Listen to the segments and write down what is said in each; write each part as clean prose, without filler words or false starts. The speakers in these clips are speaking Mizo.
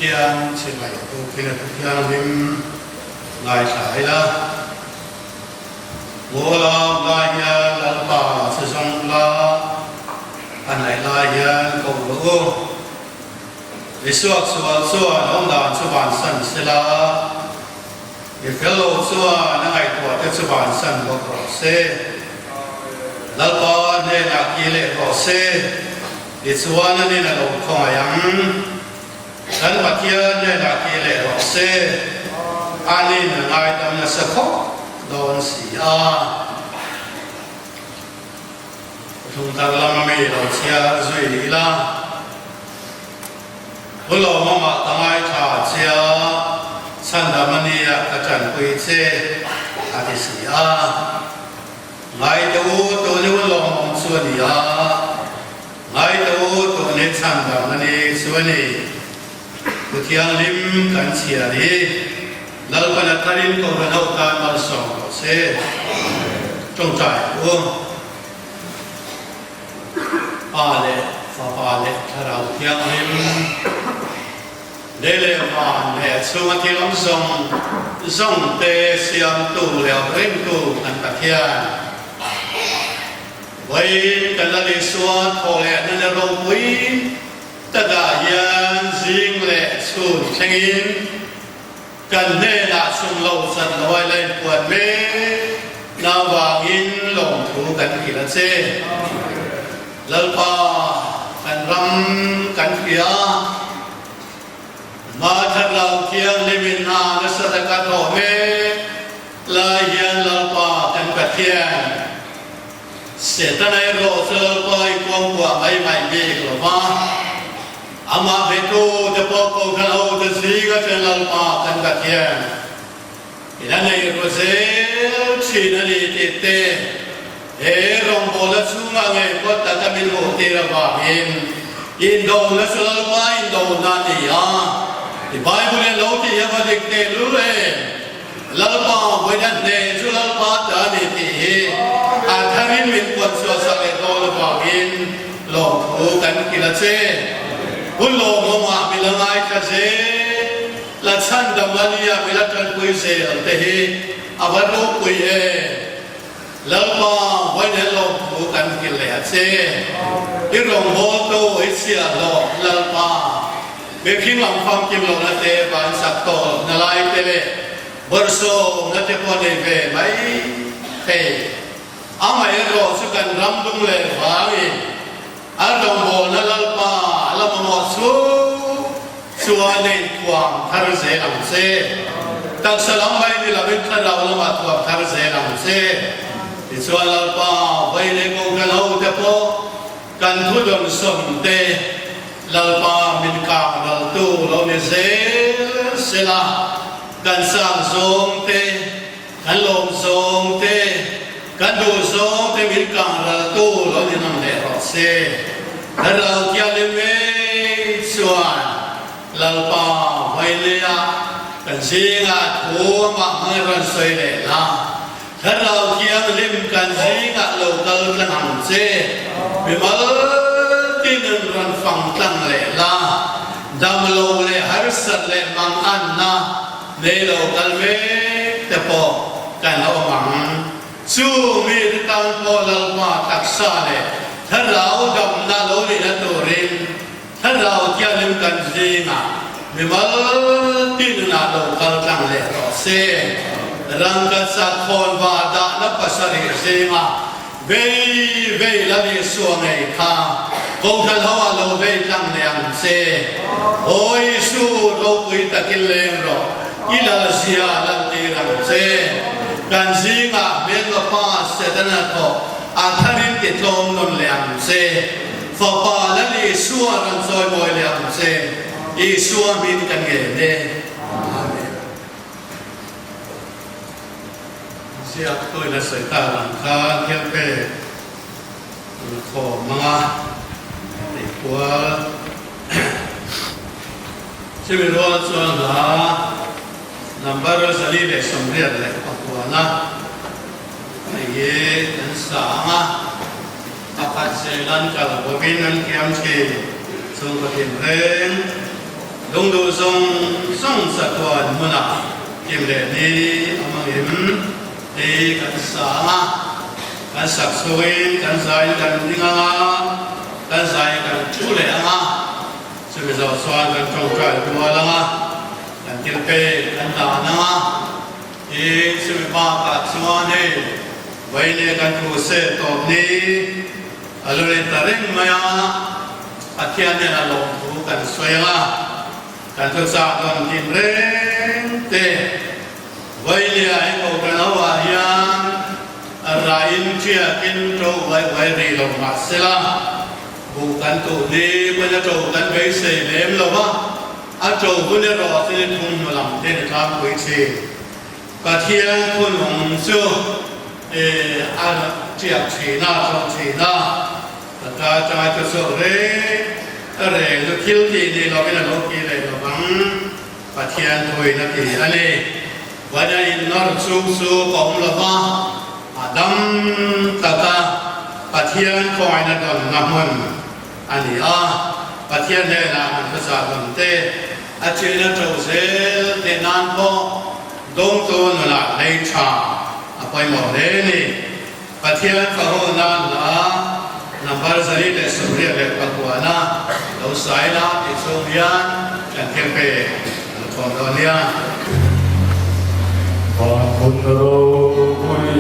Pathian chibai tukin a Pathianhlim ngaithla ila. Ngawl a lai hian Lalpa che zawng ula, a hnaih lai hian ko rawh u. Misuak sual chuan awmdan chu vansan sela, mi fel lo chuan a ngaihtuah te chu vansan bawk rawh se. Lalpa hnenah ki leh rawh se, tichuan a nin a lo khawngaih ang. Kan Pathian hnenah ki leh rawh se, a nin a ngaidam nasa khawp dawn si a. Thungthar lama mi lo chhiar zui ila, Pu Lawmawmah ka ngaithla chia, chhandam a nia ka tanpui che, a ti si a. Ngaite u tuni u Lawmawm chu a ni a, ngaite u tuni chhandam a ni chu a ni. Pu Thianghlim kan chhiar hi Lalpan a tharin Kohhran ho tan malsawm rawh se. Tawngtai u. Pa leh Fapa leh Thlarau Thianghlim, lei leh van leh a chhunga thil awm zawng zawng te siamtu leh awm ringtu kan Pathian. Vawiin kan Lal Isua thaw leh nana ropui Tadah hian zing leh chhun thlengin kan hnenah chung lo chan lo ai lain puan mek na vangin lawmthu kan hrilh a che. Lalpa kan ram kan hria a, Hma Thlarau Thianghlimin hna nasa taka thawh mek lai hian Lalpa kan Pathian, Setana erawh chu Lalpa i kuangkuah mai mai bik lo va, amah betu te pawh Kohhran hote zinga chen Lalpa kan Pathian in a nei ru zel thin a ni tih te he rawngbawlna chhungah ngei pawh taka min hmuh tir avangin indona chu Lalpa indona a ni a, i Bible in lo tih hi a va dik tehlul em? Lalpa vawiin a hneh chu Lalpa ta a ni tih hi a tharin min puan chhuah sak leh dawn avangin lawmthu kan kil a che. Hun lawmawmah mi la ngaithla zel, la chhandam la nia mi la tanpui zel te hi a va ropui em. Lalpa vawiin he lawmthu kan kil leh a che. I rawngbawltu i chhiahhlawh Lalpa. Mihring ang famkim lohna te, vansak tawlhna lai te leh bawrhsawmna te pawh nei ve mai thei. Amaherawh chu kan ram lung leh vangin a rawngbawlna Lalpa a la mamawh chhung chuan a inthuam thar zel ang che. Taksa lam mai ni lovin thlarau lamah thuam thar zel ang che. Tichuan Lalpa vawi leh kawngka lo te pawh Kan thudawn sawm te Lalpa min kang raltu lo ni zel sela, kan sang zawng te, kan lawm zawng te, kan duh zawng te min kang raltu lo ni nang leh rawh se. Thlarau Thianghlim ngei chuan Lalpa Vailea kan zingah thu amah hmangin rawn sawi leh la. Thlarau Thianghlim kan zingah lo kal tlang ang che, mimal tin an rawn fang tlang leh la, dam lo leh harsat leh manganna nei lo kal mek te pawh kan awm ang. Chu mi te tan pawh Lalpa taksa leh Thlarau damna lo nihna turin Thlarau Thianghlim kan zingah mimal tinunah lo kal tlang leh rawh se. Rangkachak khawnva dahna pasarih zingah vei vei la ni sua ngei kha Kohhran ho ah lo vei tlang leh ang che. Aw Isu, ropui takin leng rawh, i lalzia lantir ang che. Kan zingah hmelma pa Setana thawh a tharin titlawm nawn leh ang che. Fapa Lal Isua rawn chawimawi leh ang che, Isua hming kan ngen e. Amen. Ziak tuin a sawi tak ang khan Thiangpe Inkhawm anga tih kual chumi rual chuan hla number 489 hei hi kan sa ang a. Pakhat zel an kal bawkin an kiam thin. Chhungkaw thinreng. Lungduh zawng zawng chatuan hmunah kim leh ni a hmangin hi kan sa ang a, kan sak chhoin kan zaiin kan ding ang a, kan zaiin kan thu leh ang a, chumi zawh chuan kan tawngtai rual ang a, kan thil pek kan dan ang a, tin chumi bakah chuan hei vawiin kan crusade tawp ni a lo ni ta reng mai a, Pathian nen a lawmthu kan sawi ang a, kan thuchah dawn tin reng te. Vailia hi Kohhran ho ah hian rain ṭiakin ṭo uai uai rih lo mah sela, buh kan tuh ni pawn a ṭo kan beisei lem lo a, a ṭo hun erawh chu ni thum hnu lam te ni tlangpui ṭhin. Pathian khunung chu a ṭiak ṭhin a, a ṭo ṭhin a, a ta aṭanga thu chhuak reng reng chu thil tih ni lovin a lo kir leh lo vang. Pathian thuin a ti a ni. Vaina innawr chung chu ka awm lo va, a dam taka Pathian khawngaihna dawnna hmun a ni a. Pathian hnenah kan hmasa dawn te, a ṭihna ṭo zel te nan pawh dawngtu nunah lei ṭha a pawimawh hle a ni. Pathian fahawh nan hla number 189 lo sai la tih chhung hian kan thil pek an khawm dawn nia. Van hun ropui.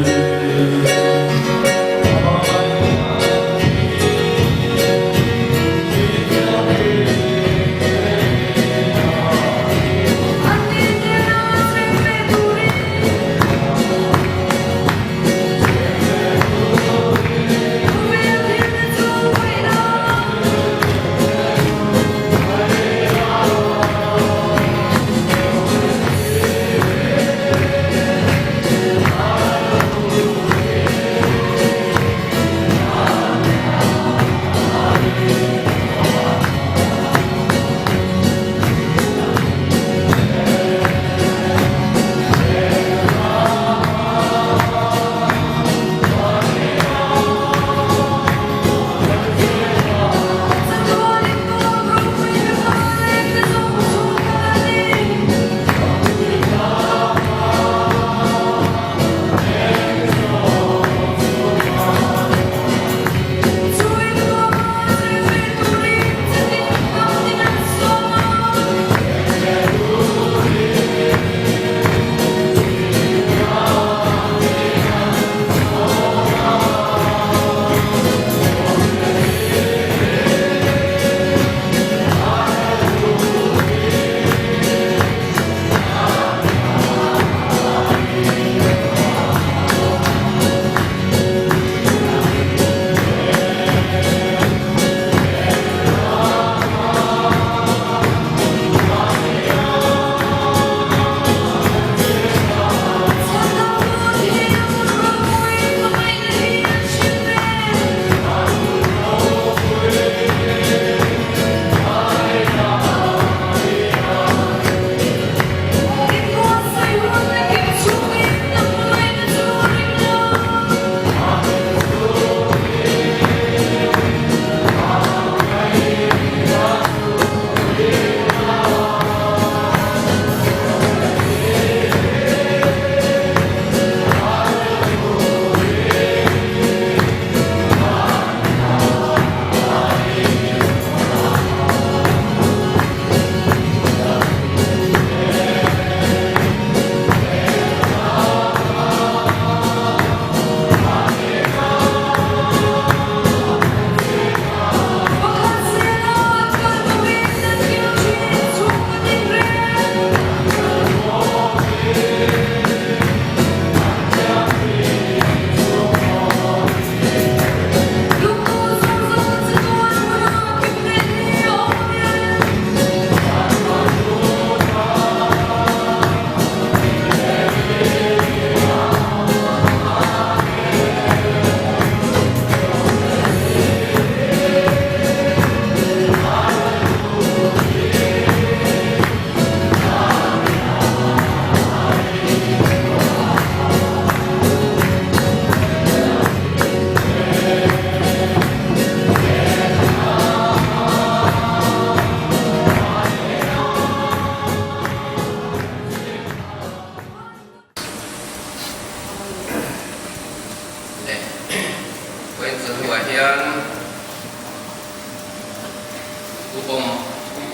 Duhawm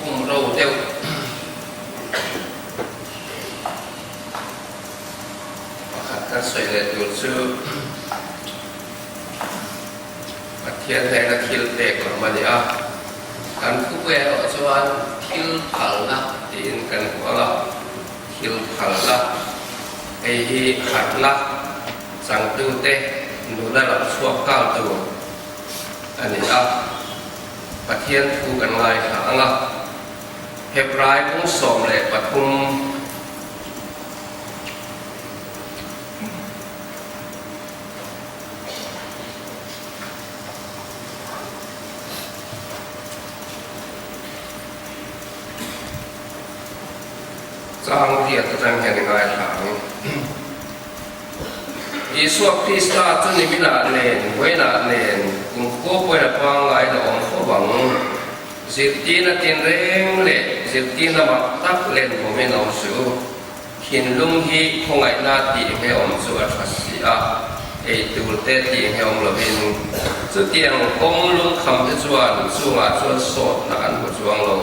kum ro deuh. Pakhat kan sawi leh tur chu Pathian hnena thil pek lam a ni a. Kan thupui erawh chuan thil phalna tiin kan huang a, thil phalna hei hi harhna changtute nuna lo chhuak nghal tur a ni a. Pathian thu kan ngaithla ang a. Hebrai bung 13. Chang riat atang hian i ngaithla ang. Isua Krista chu niminah nen, vawiinah nen, kumkhua pawhin a pangngai la awm fo ang. Zirtirna tinreng leh zirtirna mak tak len bawmin awm suh u. Thinlung hi khawngaihna tih hlehawm chu a tha si a, ei tur te tih hlehawm lovin chutiang kawng lungkham te chuan chungah chuan sawtna an hmu chuang lo.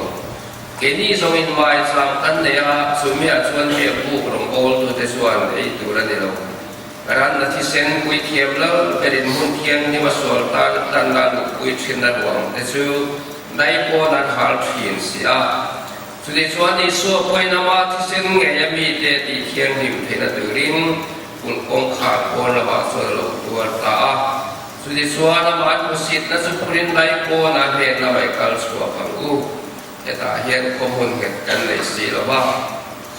Keini zawngin mai chang kan nei a, chumiah chuan biak buk rawngbawltute chuan ei tur a ni lo. Ranna thisen puithiam lo berin hmun thianghlim a sual tan tanna luhpui thinna ruang te chu dai pawn an hal thin si a. Chutichuan Isua pawhin ama thisen ngei a mite tih thianghlim theihna turin kulh kawngkhar pawn lamah chuan a lo tuar ta a. Chutichuan amah hmusitna chu phurin dai pawnah hnen lamah i kal chhuak ang u. Hetah hian khaw hmun nghet kan nei si lo va,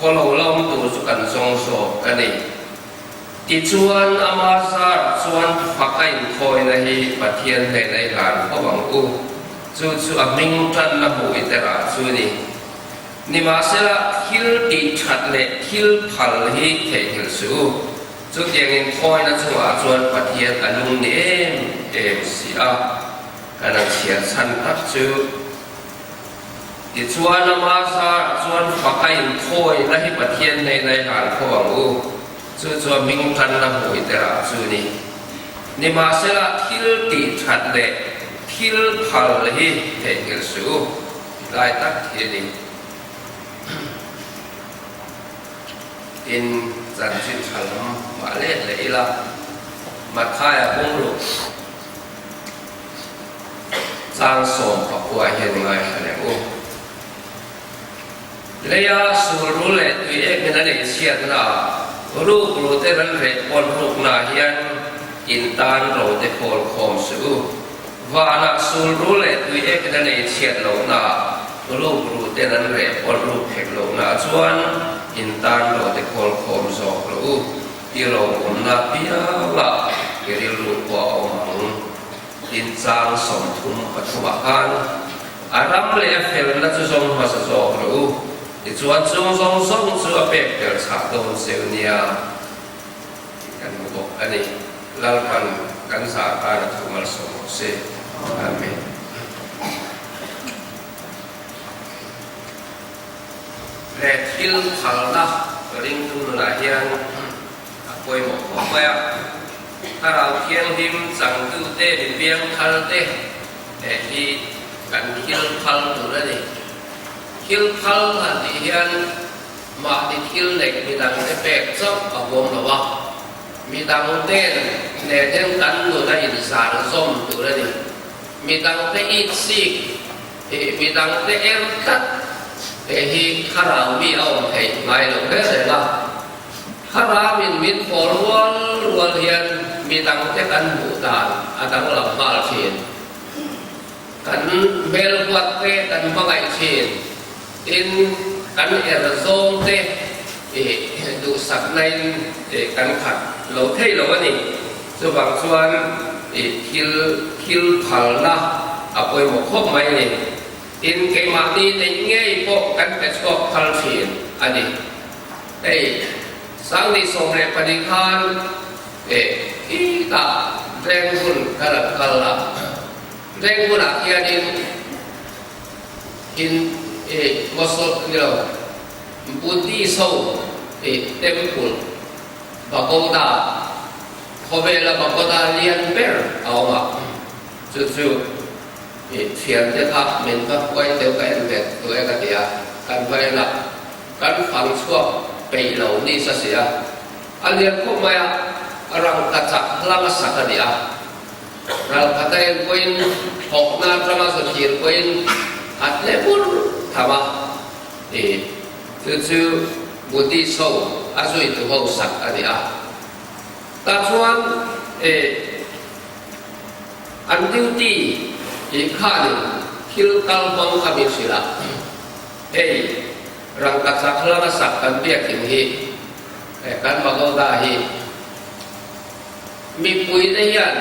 khaw lo la awm tur chu kan zawng zawk a ni. Tichuan, ama zarah chuan fak a inkhawina hi Pathian hnena i hlan fo ang u. Chu chu a hming tanna hmuh i terah chu ni. Nimahsela, thil tih that leh thil phal hi theihnghilh suh u. Chutiang inkhawina chungah chuan Pathian a lung ni em em si a. Kan a chhiar chhan tak chu. Tichuan, ama zarah chuan fak a inkhawina hi Pathian hnena i hlan fo ang u. Chu chu a hming tanna hmuh i terah chu ni. Nimahsela, thil tih that leh thil phal hi theihnghilh suh u, ti lai tak hi a ni. Tin, chanchin tha lam mah let leh ila, Mathaia bungruk. Chang 14 hian i ngaithla leh u. Leia sulrul leh tui ek in a neih chhiatna ah ruk ru te ran reh pawn rukna hian in tan ro te khawl khawm suh u. Vanah sulrul leh tui ek in a neih chhiat lohna ah ruk ru te ran reh pawn ruk hek lohna chuan in tan ro te khawl khawm zawk rawh u. I ro awmna piangah i rilru pawh a awm ang. Tin chang 33 ah khan a ram leh a felna chu zawng hmasa zawk rawh u. Tichuan chung zawng zawng chu a pek tel chhah dawn cheu nia tih kan hmu bawk a ni. Lalpan kan zah tan a thu malsawm rawh se. Amen. Leh thil phalna ringtu nunah hian a pawimawh khawp mai a. Thlarau Thianghlim changtute mi piang tharte hi kan thil phal tur a ni. Thil phal han tih hian mahni thil neih midangte pek chauh a huam lo a, midangten nen hian kan nun a inzan zawm tur a ni. Midangte itsik Ih midangte er tlat te hi thlarau mi a awm theih ngai lo hle reng a. Thlarauin min thaw rual rual hian midangte kan hmuh dan a danglam nghal thin. Kan hmelhuat te kan hmangaih thin. Tin, kan er zawng te ih duhsakna in kan khat lo thei lo a ni. Chuvang chuan ih thil thil phalna a pawimawh khawp mai a ni. Tin, keimahni neih ngei pawh kan pe chhuak phal thin a ni. Hei, 2012 khan ih khitah Veng hmun ka rawn kal a, Veng hmunah hianin In ih Mosol ni lo, Buddhist ho ih temple pagoda, khawvela pagoda lian ber a awm a, chu chu I thiante kha min va huai deuh ka en ve duh e ka ti a, kan va en a, kan fang chhuak peih lo ni sa si a, a lian khawp mai a, rangkachak hlang a sak a ni a, ralkhat a en pawhin thawkna atanga zu thlir pawhin a tle bur tham a, i chu chu Buddhist ho a zuitu ho sak a ni a, tah chuan i. An duty tih khanin thil kal hmang kha min hrilh a, hei rangkachak hlanga sak kan biakinn hi kan pagoda hi mipuite hian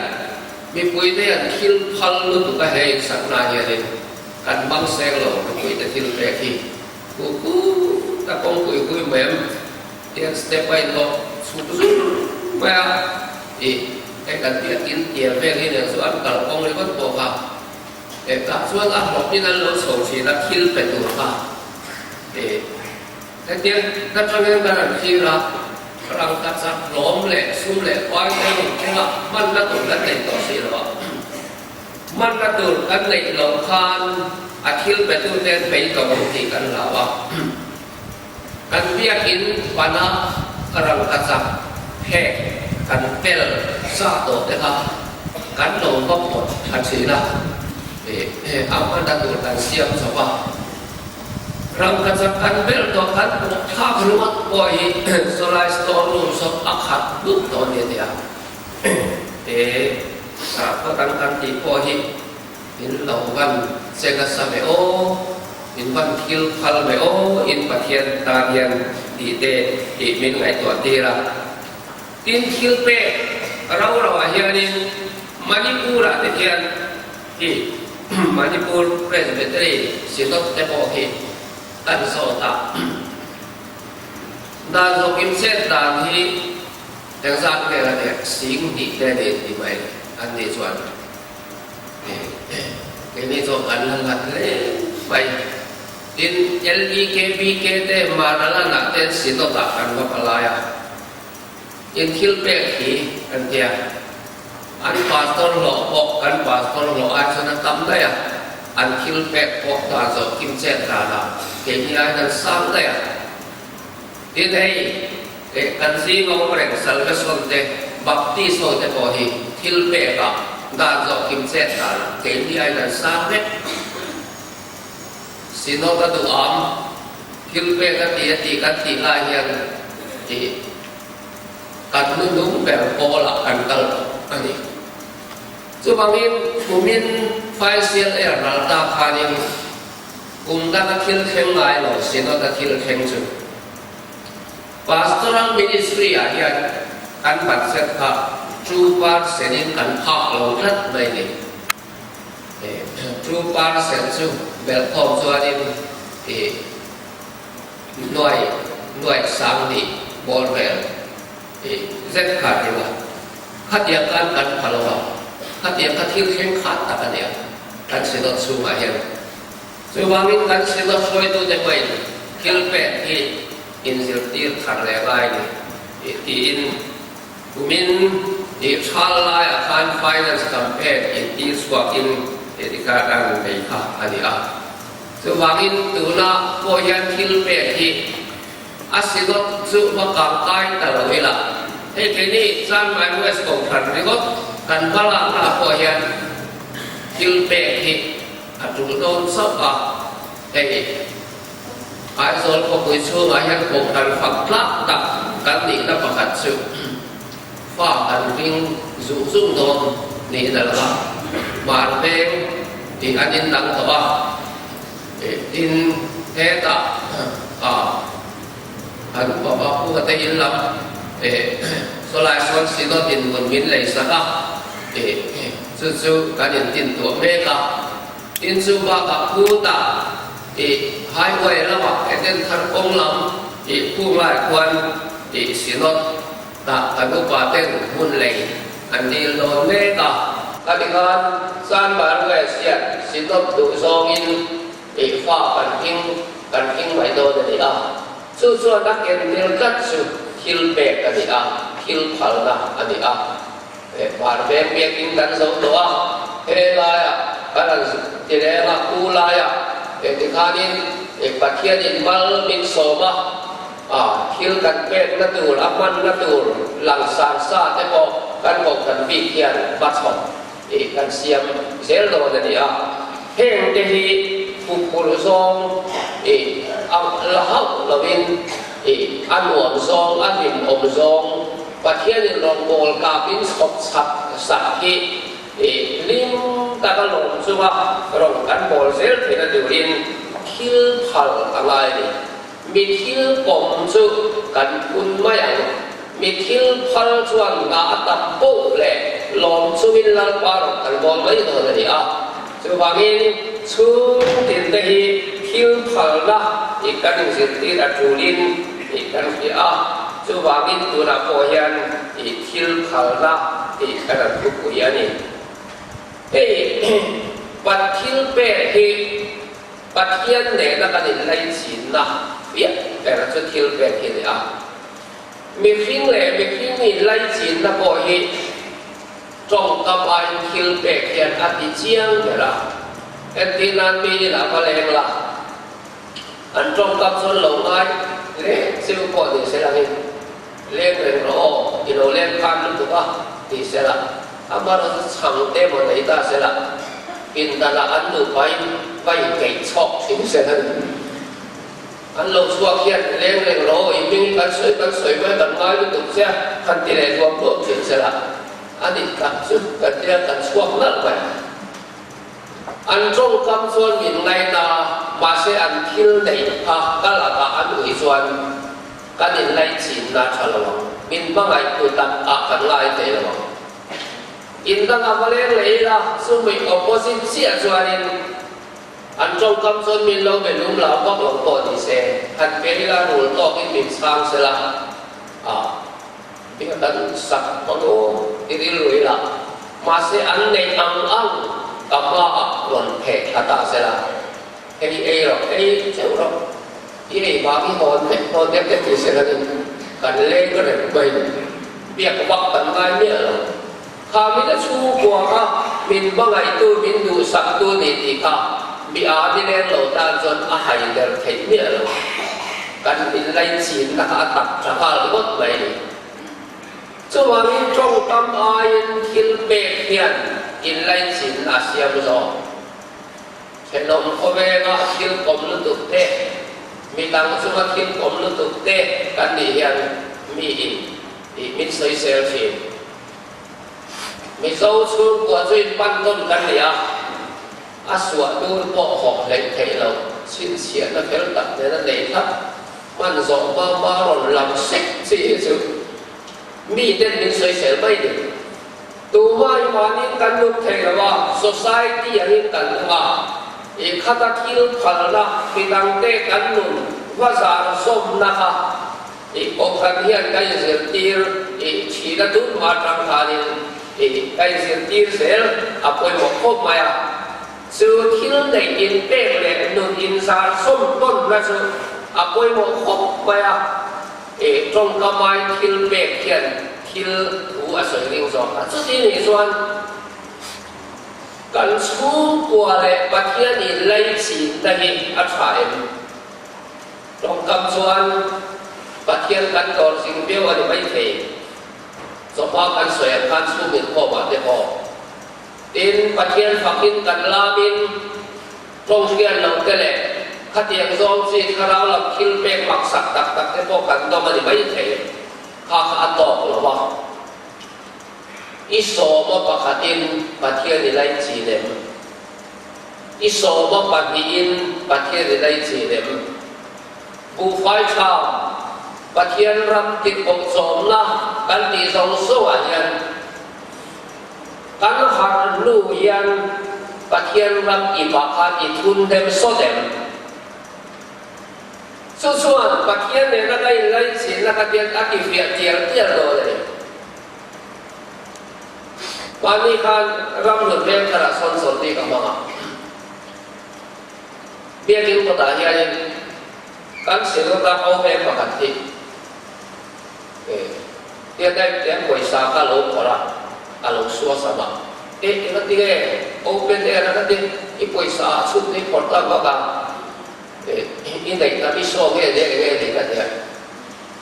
mipuite hian thil phal lutuk a he insakna hianin kan hmang seng lo mipuite thil pek hi ku ku ta kawngpui hui mai em tian step a inlawk chhuk zur mai a ih Hei kan biakin tiang vel hi nen chu an kal kawng ringawt pawh kha eh tah chuan a hlawkin an lo chho thin a thil pe tur kha eh hetiang atangin kan han thlir a rangka chak hlawm leh sum leh pai te eng engah hmanna tur kan nei tawh si lo a hmanna tur kan neih loh khan a thil pe tu ten beidawng tih kan hlau a. Kan biakin pana rangka chak phek kan pel sa tawh te kha kan lo va phawt tha thin a, a hmana tur kan siam chawp a. Rangka chak kan bel tawh kan pawh thlak ringawt pawh hi sawlai store room saw a khat duh tawh a ni a ti a. He khaw dang kan tih pawh hi In lo van che nasa ve aw, in van thil phal ve aw, in Pathian tan hian tih te tih min ngaihtuah tir a. Tin, thil pek ro ro ah hianin Manipur ah te hian hi Manipur Presbytery Synod te pawh hi kan zawt a. Dan zawk in chet dan hi engzat nge a nia, 2000 te ni ti mai an nih chuan. Keini chu an la ngat hle mai. Tin, LEKBK te Maralan-ah te Synod-ah kan va palai a, in thil pek hi kan tia. An pastor hlawh pawh kan pastor hlawh ai chuan a tam daih a, an thil pek pawh dan zawh kim chet danah keini aiin an sang daih a. Tin, hei kan zinga awm reng Salvation te, Baptist ho te pawh hi thil pekah dan zawh kim chet danah keini aiin an sang vek. Synod a duh am, thil pek a ti a tih kan tih lai hian ih kan hnunung ber pawlah kan kal tawh a ni. Chuvangin kumin Faisial er ral ta khanin Kum danga thil thleng ngai lo Synod a thil thleng chu Pastoral Ministry ah hian kan budget kha 2% in kan phak lo tlat mai ni. 2% chu belhkhawm chuanin ih nuai nuai sang nih bawr vel ih zet kha a ni a. Khatiang khan kan pha lo a, khatiang kha thil thleng khat tak a nia kan Synod chhungah hian. Chuvangin kan Synod hruaitute pawhin thil pek hi inzirtir thar leh ngai ni tiin kumin ih thal laiah khan Finance campaign intir chhuakin tikhan an nei kha a ni a. Chuvangin tuna pawh hian thil pek hi A Synod chu va kang kai ta lo ila, hei keini Chanmai West Kohhran ringawt kan hma lakna pawh hian thil pek hi a tul dawn chauh a, hei Aizawl khawpui chhungah hian Kohhran fak tlak tak kan nihna pakhat chu fa kan ring zung zung dawn niin a lang a, Hmar veng tih an indang tawh a. Tin, hetah an upa Pu Hate in lam sawlai sawn Synod in hmun min lei sak a, chu chu kan intin tuah mek a. Tin, chu bakah Phutah highway lamah Eden thar kawng lam khunglai khuan Synod tah kan upa ten hmun lei an dil dawn mek a. Khati khan Sanbar West hian Synod duh zawngin ih fa kan hing kan hing mai dawn a ni a, chu chuan a kentir tlat chu thil pek a ni a, thil phalna a ni a. Hmar veng biakin kan zo tawh a, he laiah. kan han ti reng a, u laia tikhanin Pathianin mal min sawm a, thil kan pekna tur, a hmanna tur langsar sa te pawh kan kohhran bik hian hmachhawp kan siam zel dawn a ni a. Heng te hi huphurh zawng la hauh lovin a nuam zawng, a hlimawm zawng Pathianin rawngbâwl kâpin chhawp chhak sak hi hlim taka lawm chunga rawn kan bâwl zel theihna turin thil phal a ngai a ni. Mi thil pawm chu kan phun mai ang. Mi thil phal chuan hna a tam poh leh lawm chungin Lalpa rawn kan bâwl mai dawn a ni a. Chuvangin chhung tinte hi thil phalna tih kan inzirtir a tulin tih kan hria a, chuvangin tunah pawh hian tih thil phalna tih kan han thupui a ni. Hei pat thil pek hi Pathian nena kan inlaichinna piah ber chu thil pek hi a ni a. Mihring leh mihring inlaichinna pawh hi Tawngkam aiin thil pek hian a ti chiang ber a, entir nan mi inah va leng la, an tawngkam chuan lo ngai leh cheu pawh ni se langin leng reng rawh aw, i lo leng khan lutuk a ti se la, amaherawhchu chhang te maw nei ta se la, pindanah an nupain va inkeih chhawk thin se la ni. An lo chhuak hian leng reng rawh aw, i hming kan sawi kan sawi mai kan ngai lutuk che a, kan ti leh duam duam thin che la, a nih tak chu kan tia kan chhuak nalh mai. An tawngkam chuan min ngaina a, mahse an thil neih kha ka lakah an ui chuan kan inlaichinna tha lo ang, min hmangaihtu tak ah kan ngai thei lo ang. In dangah va leng leh ila, chumi opposite chiah chuanin An tawngkam chuan min lo be lum lau vak lo pawh ni se, han pe ila rul tawkin min chhang se la, a bia kan sak ang aw ti rilru ila, mahse an neih ang ang ka hmaah rawn pheh thla ta se la, hei ei rawh, ei cheuh rawh, i ei vang i hawn vek dawn em te ti se la nin kan leng reng mai, biak vak kan ngai miah lo. Kha min a chhungkua kha min hmangaihtu, min duhsaktu ni tih kha mi a ni leng lo tan chuan a hai der theih miah lo. Kan inlaichinna kha a tak tha nghal ngawt mai ni. Chuvangin tawngkam aiin thil pek hian inlaichinna a siam zawk. Thenawm khawvenga thil kawm lutuk te, midang chunga thil kawm lutuk te kan nih hian miin tih min sawisel thin. Mizo chhungkua chu in pan tawn kan ni a, a suah dur pawh hawk hleih theih loh chhinchhiahna fel tak nen a nei tlat. Hman zawh hma hma rawn lam sek chi hi chu mi ten min sawisel mai ni. Tumah i mahniin kan nung thei lo a, society angin kan nung a, i khata thil phalna midangte kan nun va zar zawmna kha I Kohhran hian ka inzirtir i thihna tun hma atang khanin i ka inzirtir zel a pawimawh khawp mai a. Chu thil neih inpek leh nun inzar sawm tawnna chu a pawimawh khawp mai a. I tawngkamai thil pek hian thil thu a sawi ring zawk a. Chuti nih chuan kan chhungkua leh Pathian inlaichinna hi a tha em? Tawngkam chuan Pathian kan dawr zing viau a ni maithei. Chawhma kan sawi ang khan chhung inkhawmah te pawh tin Pathian fakin kan lamin tawng hriat lo te leh khatiang zawng chi thlarau lam thil pek maksak tak tak te pawh kan dawm a ni maithei. Kha kha a tawk lo a. I sawma pakhatin Pathian i laichin em? I sawma pahnihin Pathian i laichin em? Buhfai tha, Pathian ram tirhkoh chawmna kan tih zawng zawngah hian kan harh hnu hian Pathian ram ipah khan i thun dem sawt em? Chu chuan Pathian nena ka inlaichinna kha hian a tifiah tial tial dawn a ni. Mahni khan ram nun veng tharah sawn chawlhni ka hmang a. Biakin kawtah hianin kan Sirota ho veng pakhat hi tia daih te pawisa kha a lo phawrh a, a lo suasam a. Eh, enga tinge? Open air a ka ti, i pawisa ah chhun te i phawrh tak vak a, i neih tam i saw nge leh nge ni ka ti a,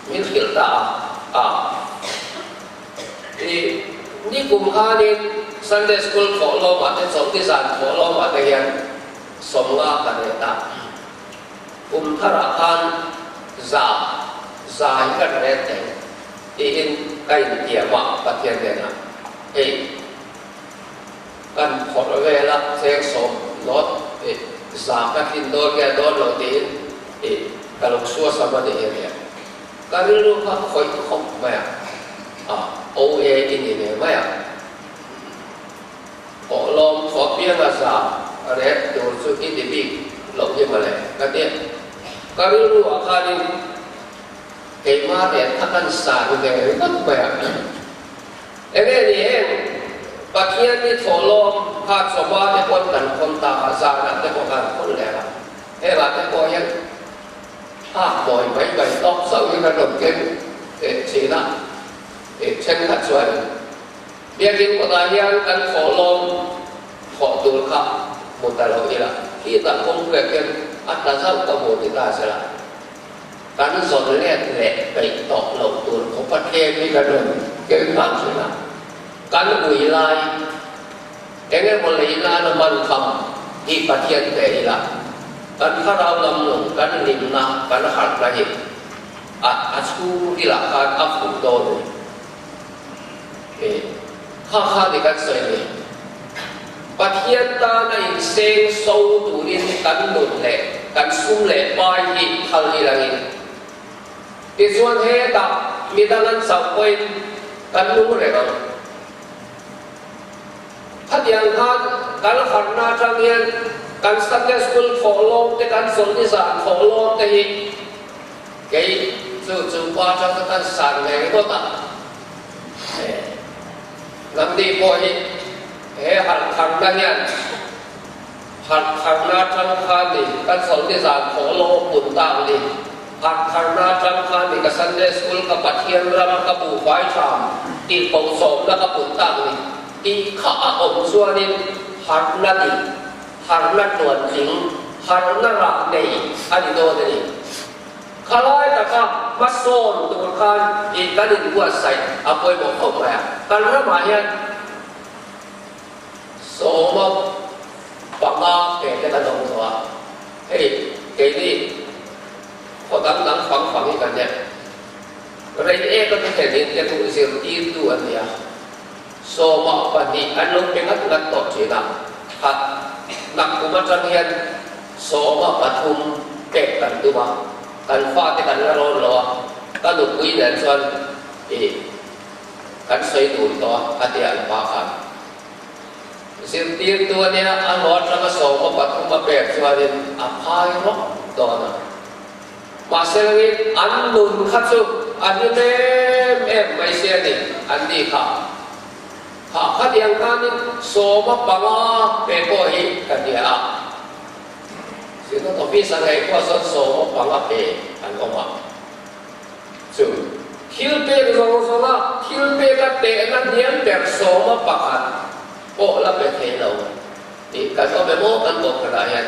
min hrilh ta a, a i nikum khanin Sunday School thawh lawmah te chawlhni zan thawh lawmah te hian 50 ka ret a, kum tharah khan 100 hi kan ret thei tiin ka intiam a Pathian hnenah hei. Kan phawrh vel a, cheng sawm nawt ih za ka tlin dawn nge dawn lo tiin ih ka lo suasam a ni hi ania. Ka rilru kha khawih khawp mai a, a OA i ni ve mai a. Kawhlawm thawh pianga za ret tur chu i ni bik loh hi mawle ka ti a. Ka rilru ah khanin keimah nen a kan san ve ringawt mai a. Enge ni heng Pathian ni thawhlawm kha chawhma te pawn kan khawn ta a, zanah te pawh kan khawn leh a, hengah te pawh hian thlak mawi mai mai tawk chauh hi kan rawn keng teh thin a, tih thenkhat chuan Biakin kawtah hian kan thawhlawm thawh tur kha hmu ta lo ila, khitah kawngpuiah khian a tla zauh ka hmu ti ta sela. Kan zawn let leh peih tawh loh tur khawpa tlem hi kan rawn keng nghal thin a. Kan ui lai eng emaw lei nana hman tham hi Pathian pe ila, kan thlarau lam nun, kan hlimna, kan harhna hi a a chhungrilah khan a fuh dawn a ni. E, kha kha ni kan sawi ni. Pathian tana inseng so turin kan nun leh kan sum leh pai hi phal i langin. Tichuan hetah midang an chauh pawhin kan nung reng ang. Khatiang khan kan harhna atang hian kan Sunday School thawhlawm te, kan chawlhni zan thawhlawm te hi kei chu chu pa atang ka kan san ve ringawt a. Nangni pawh hi he harhtharna hian harhtharna atang khan ni ka chawlhni zan thawh lo a pun tak ni, harhtharna atang khan ni ka Sunday School ka Pathian ram ka buhfai tham tih koh sawmna ka pun tak ni tih kha a awm chuanin harhna dik, harhna tluantling, harhna rah nei a ni dawn a ni. Khalai taka hmasawn tur khan ih kan inbuatsaih a pawimawh khawp mai a. Kan ramah hian 15 pe te kan awm tawh a, hei keini khaw dang dang fang fang hi kan nia. Rei ek a thlen in te chu zirtirtu an ni a, 12 an lo pe ngat ngat tawh thin a, khat nak kum atang hian 13 pek kan tum a, kan fate kan la rawn lo a, ka nupui nen chuan ih kan sawi dun tawh a, a ti a an pa khan. Zirtirtu a nia, a hlawh atanga 13 a pek chuanin a phai rawk dawn a. Mahse langin an nun kha chu a hlim em em mai se a ni, an ni kha. Kha khatiang khanin 15 pe pawh hi ka hria a. Synod Office a ngei pawh sawn 15 pe an awm a. Chu thil pek zawng zawnga thil peka tehna hniam ber 11 pawh la pe thei lo tih kan awm em aw kan kohhranah hian.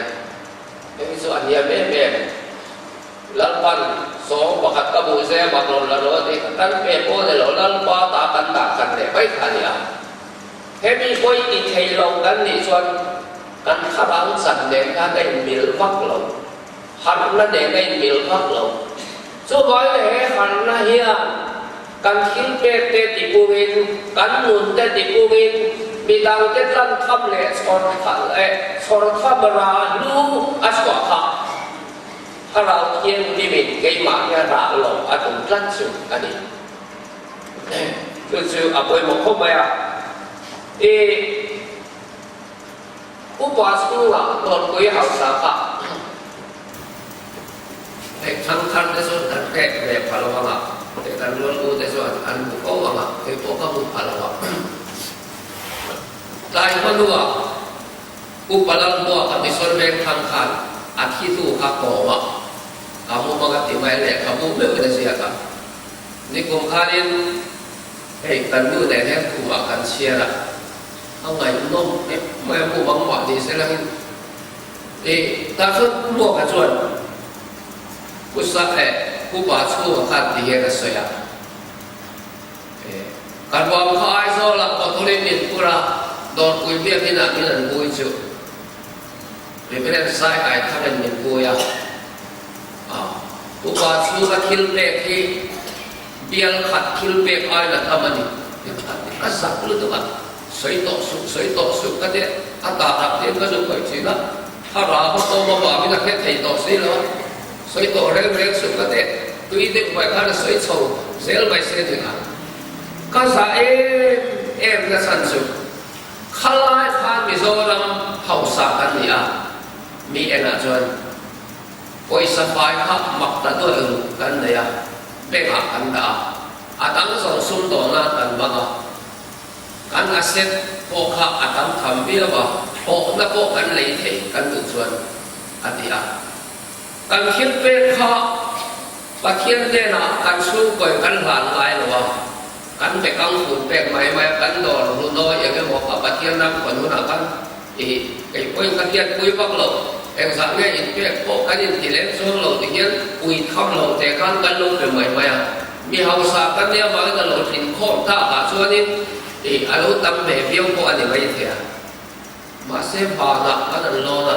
Hei hi chu a hniam em em. Lalpan 11 ka buh zem a rawn la lo a ti kha kan pe pawh ni lo, Lalpa ta kan dah khat leh mai kha a ni a. Hemi pawi ti thei lo kan nih chuan kan thlarau chan nen khan a inmil vak lo, harhna nen a inmil vak lo. Chuvang leh he harhna hian kan thil pek te tipungin, kan nun te tipungin, midang te tlan tham leh chhawr leh chhawr tham ra hlu a chhuah phah. Thlarau Thianghlimin keimah hian rah lo a tum tlat chu a ni. Chu chu a pawimawh khawp mai a. I upa chhungah Dawrpui hausa kha hei thangthar te chuan kan pek ve pha lo ang a, hei kan rual u te chuan an hmu fo ang a, kei pawh ka hmu pha lo a. Tlai hmanua Upa Lalhmuaka Mission Veng thang khan a thi hnu kha kawm a, ka mu hmang a ti mai lehkhabu meuhin a ziak a. Nikum khanin hei kan nu nen hian khumah kan chhiar a. A ngaihnawm em mai a, mumang mah ni se langin i tah chuan Pu Hmuaka chuan Pu Sa eh Pu Pa chhunga khan ti hian a sawi a, eh kan ruam kha Aizawlah Kawthurin min phur a, Dawrpui biakinah min an bui chu Reverend Sai Aithangin min bui a, ah Pu Pa chhunga thil pek hi Bial khat thil pek ai la tam a ni a zak lutuk a, sawi tawh suh, sawi tawh suh ka teh a ta tak te ka zu khawih thin a, thlarau a pawm avangin a hre thei tawh si lo a, sawi tawh reng reng suh ka teh tui deuh mai khan a sawi chho zel mai se ni a, ka za em em na chhan chu khalai khan Mizoram hausa kan ni a, mi enah chuan. Pawisa fai kha mak ta duai ru kan nei a, bank ah kan dah a, a dang zawng sumdawn nan kan hmang a, kan asset pawh kha a tam tham viau a, hlawhna pawh kan lei thei kan duh chuan a ti a. Kan thil pek kha Pathian hnenah kan chhungkawi kan hlan ngai lo a, kan bekang fun pek mai mai a, kan dawr hlunawi eng emaw kha Pathian ram khawn hunah khan I kei pawhin ka hriatpui vak lo, engzah nge inpek pawh kan inti lem chuang lo ti hian pui tham lo te khan kan lo pe mai mai a. Mi hausa kan nia vangin a lo thin khawm tak ah chuanin i a lo tam ve viau pawh a ni mai thei a. Mahse vanah kan an lawn a,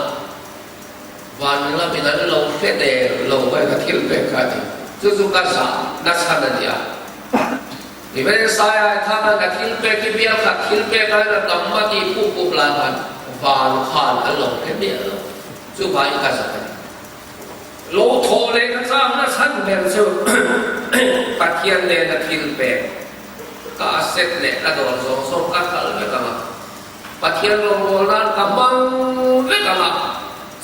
van lamin an lo hre der lo mai ka thil pek kha a ni. Chu chu ka zah nachhan a ni a. Nivel Saia khan a thil pek hi bial khat thil pek aiin a tam a tih pup pup lai khan van khan an lo hre miah lo. Chu vangin ka zak a ni. Lo thawh leh ka chakna chhan ber chu Pathian nena thil pek ka asset leh ka dawr zawng zawng ka hralh vek ang a, Pathian rawngbâwl nan ka hmang vek ang a,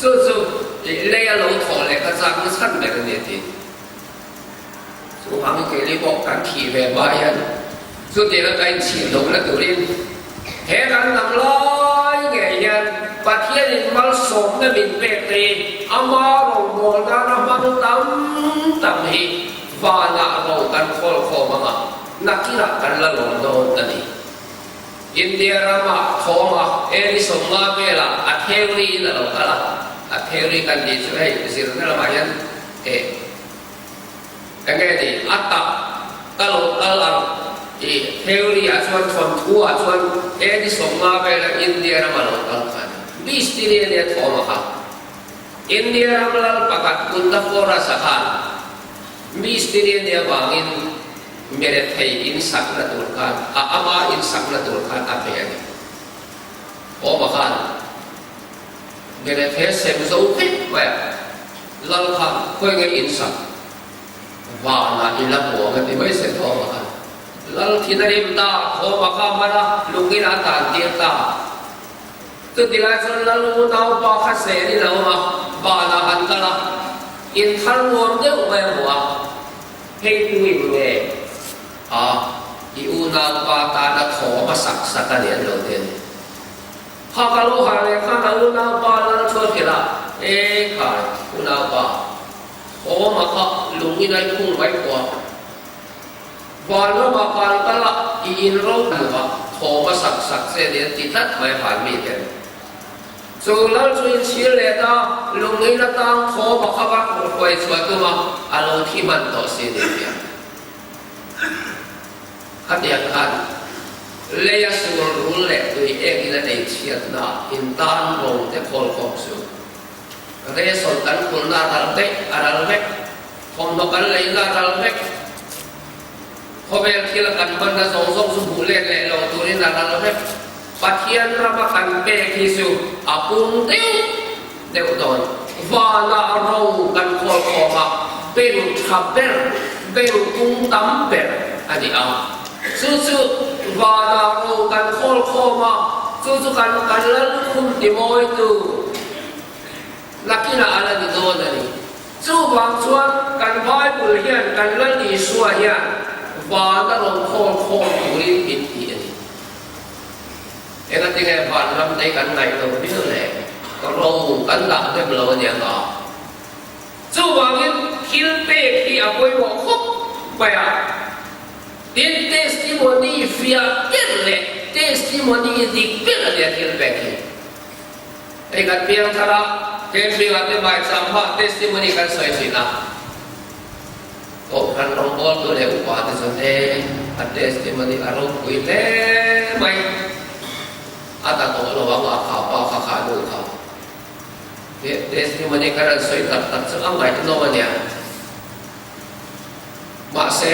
chu chu leia lo thawh leh ka chakna chhan ber a ni a ti. Chuvangin keini pawh kan thih ve hma hian chutianga ka inchhir lohna turin he kan lam lai ngei hian Pathianin malsawmna min pek te hi ama rawngbâwl nana hmang tam tam hi vanah ro kan khawl khawm ang a, nakinah kan la lawm dawn a ni. India rama thawma Eri 50 velah a theory-in a lo kal a, a theory kan tih chu hei zirna lamah hian eh, Enge ni a tak ka lo kal ang tih theory ah chuan thawnthu ah chuan he ni 50 vela India rama lo kal kha a ni. Mistiri a nia thawm a kha. India ram lal pakhat Kunta Forest a khan mistiri a nia vangin mirethei in sakna tur khan a ama in sakna tur khan a pe a ni. Thawm a khan mirethei a sem zo vek mai a. Lal kha khawi nge in sak vanah i la hmuang a ti mai se thawm a khan Lal thin a rim ta, thawm a kha hman a, lungin a tan tir ta. Chuti lai chuan Lal unaupa kha sel in a awm a, vanah an kal a, in thar nuam deuh mai a hmu a, hei tu in nge a i unaupa tana thawm a sak sak a ni an lo ti a ni. Kha ka lo harh leh khan a unaupa lal chuan hrilh a, E khai, unaupa, awma kha lung in ai khung mai pawh a, van ramah kan kal a, i in ro hmuh a, thawm a sak sak che ni an ti tlat mai a van mi ten. Chu lal chu in chhir leh ta, lung in atang thawm a kha va hruai chhuah tum a, a lo thi hman tawh si ni tia. Khatiang khan leia sur rul leh tui ekin a ei chhiatna in tan ro te khawl khawm suh. Resawn kan khulna a ral daih, a ral vek. Thawmhnaw kan leina a ral vek. Khawvel thil a kan hmanna zawng zawng chu hmuh let leh lo turin a ral vek. Pathian rama kan pek hi chu a pung deuh deuh dawn. Vanah ro kan khawl khawm a, beng tha ber, beng tung tam ber a ni a. Chu chu vanah ro kan khawl khawm a, chu chu kan kan lallukhum timawitu nakinah a la ni dawn a ni. Chuvang chuan kan Bible hian kan Lal Isua hian vana ro khawl khawm turin min ti a ni. Engatinge van ram te kan ngaih lo viau le? Ro kan dah hnem lo a nia nga. Chuvangin thil pek hi a pawimawh khawp mai a. Tin testimony fiah ber leh. Testimony dik ber a nia thilpek hi. Hei kan piang thar a, camping ah te maicham hmah testimony kan sawi thin a. Kohhran rawngbawltu leh upa te chuan e a testimony a ropui hle mai. A ta tawh lo ang a kha pa kha kha nu kha. He testimony kan han sawi tak tak chu a ngaihnawm a nia. Mahse,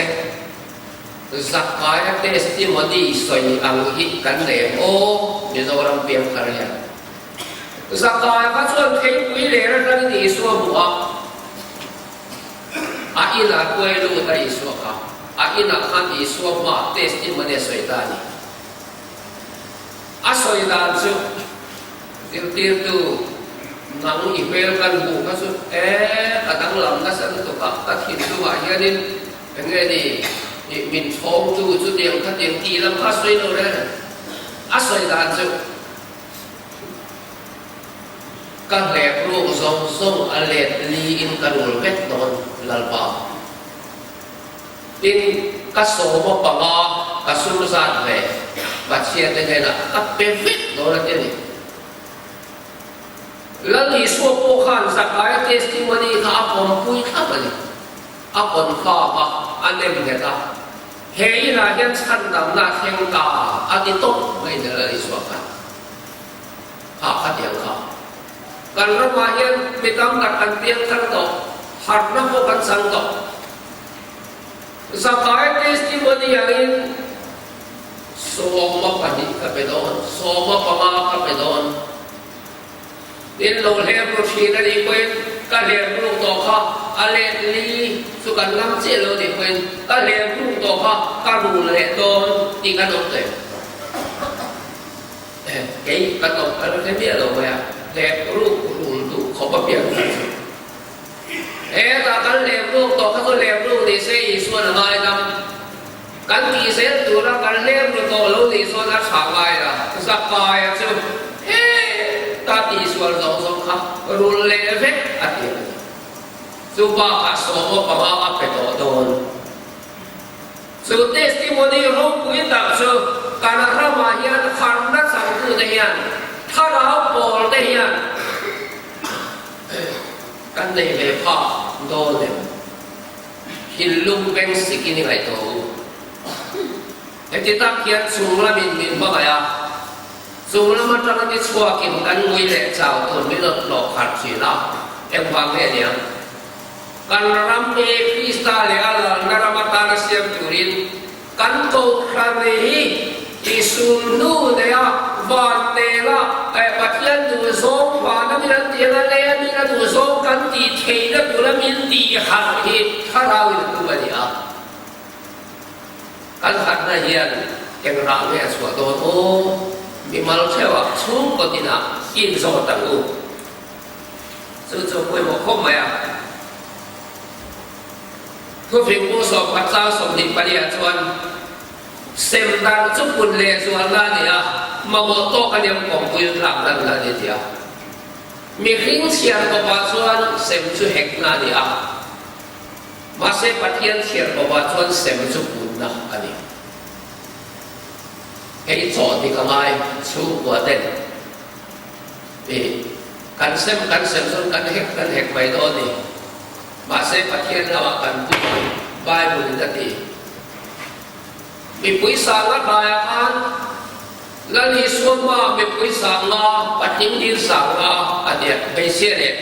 Zakaia testimony sawi ang hi kan nei em aw Mizoram piangthar hian. Zakaia kha chuan theipui ler atangin Isua hmu a, a inah kuai lut a Isua kha. A inah khan Isua hmaah testimony a sawi ta a ni. A sawi dan chu zirtirtu nang i hmel kan hmuh kha chu e ka danglam nasa lutuk a, ka thinlungah hianin eng nge ni i min chhawngtu chutiang khatiang tih lam kha a sawi lo reng a ni. A sawi dan chu ka hlep ruk zawng zawng a let liin ka rul vek dawn Lalpa. Tin, ka sawma panga ka sum zat ve Pathiante hnenah ka pe vek dawn a ti a ni. Lal Isua pawh khan Zakaia testimony kha a pawmpui thlap a ni. A confirm a, a nem nghet a. He inah hian chhandamna a thleng ta a ti tawp mai ni Lal Isua khan. Kha khatiang kha. Kan ramah hian mi tam tak kan piang thar tawh, harhna pawh kan chang tawh. Zakai testimony angin 12 ka pe dawn, 15 ka pe dawn. Tin lo hlep ru thin a nih pawhin ka hlep ruk tawh kha a let li chu kan ngam chiah lo nih pawhin ka hlep ruk tawh kha ka rul leh dawn tih kan awm tawh em? Kei ka tawp ka la hre miah lo mai a, hlep ruk rul duh khawp a pian kha chu. Hetah kan hlep ruk tawh kha chu hlep ruk ni se Isuan a ngaidam. Kan tih zel tura kan hlep ru tawh lo nih chuan a tha ngai a, Zakaia chu heta tihsual zawng zawng kha rul leh vek a ti a ni. Chu bakah 15 a pe tawh dawn. Chu testimony ropui tak chu kan ramah hian harhna changtute hian thlarau pawl te hian kan nei ve phak dawn em? Thinlung beng sikin i ngaihtuah u. Heti tak hian chung lamin min hmangaih a, chung lam atanga ni chhuakin kan ngui leh chau tur min rawn hlawh khat thin a, engvang nge niang? Kan ram hi Krista leh a lalna ram atana siam turin kan kohhran hi i sulhnu neia van nela Pathian duhzawng vana min an tih anga lei a min a duhzawng kan tih theihna tura min tih harh hi thlarau in a tum a ni a. Kan harhna hian eng rah nge a chhuah dawn aw? Mimal theuhah chhungkaw tinah inzawt ang u. Chu chu pawimawh khawp mai a. Thufing bu 10 chang 24 ah chuan sem darh chu pun leh zualna a ni a, mamawh tawk a liam kawngpui tlak dan na a ni ti a. Mihring chhiar kawpah chuan sem chu hekna a ni a, mahse Pathian chhiar kawpah chuan sem chu punna a ni. Hei chawh dik a ngai chhungkua ten. Ih, kan sem kan sem chuan kan hek kan hek mai dawn a ni. Mahse Pathian lamah kan pu Bible in a ti. Mipui sanga tlaiah khan Lal Isua hma mipui sanga patling hlir sanga a tia, hmeichhia leh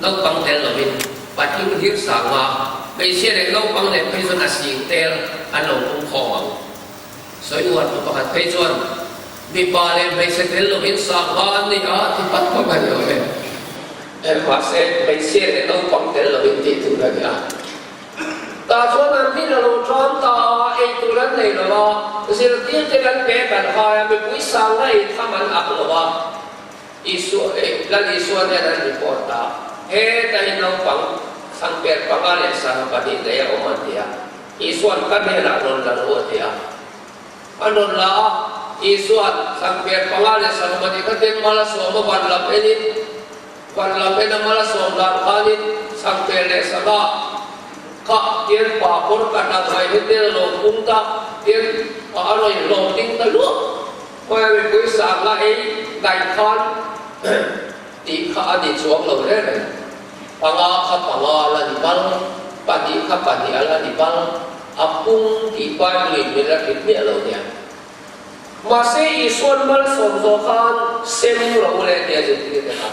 naupang tel lovin patling hlir sanga, hmeichhia leh naupang leh phei chuan a sing tel an lo pung khawm ang. Sawi uar tu pakhat phei chuan mipa leh hmeichhe tel lovin sangha an ni a ti pat phawt a ni awm e. Mahse hmeichhia leh naupang tel lovin tih tur a ni a. Tah chuan an hmin a lo ṭam ta a, ei tur an nei lo a, zirtirte kan pe kan hai a, mipui sangha ei tham an ak lo a. Isua, Lal Isua nen an report a, heta hi naupang thangper panga leh sangha pahnih nei a awm an ti a. Isua'n ka hnenah rawn la rawh a ti a. A rawn la a, Isua'n thangper panga leh 70 kha ten mal a sawm a van lam enin, van lam en a mal a sawm dan khanin thangper leh sangha kha tian pa kawr ka hna ngai hi tel a lo pung ta, tian a rawn hlawm ding ta luah. Khawiah mipui sangha ei daih khan tih kha a ni chuang lo reng reng. Panga kha panga a la ni bal, pahnih kha pahnih a la ni bal, a pung tih Bible-in min la hrilh miah lo nia. Mahse Isua'n malsawm zawh khan sem ro leh tia zirtir te kha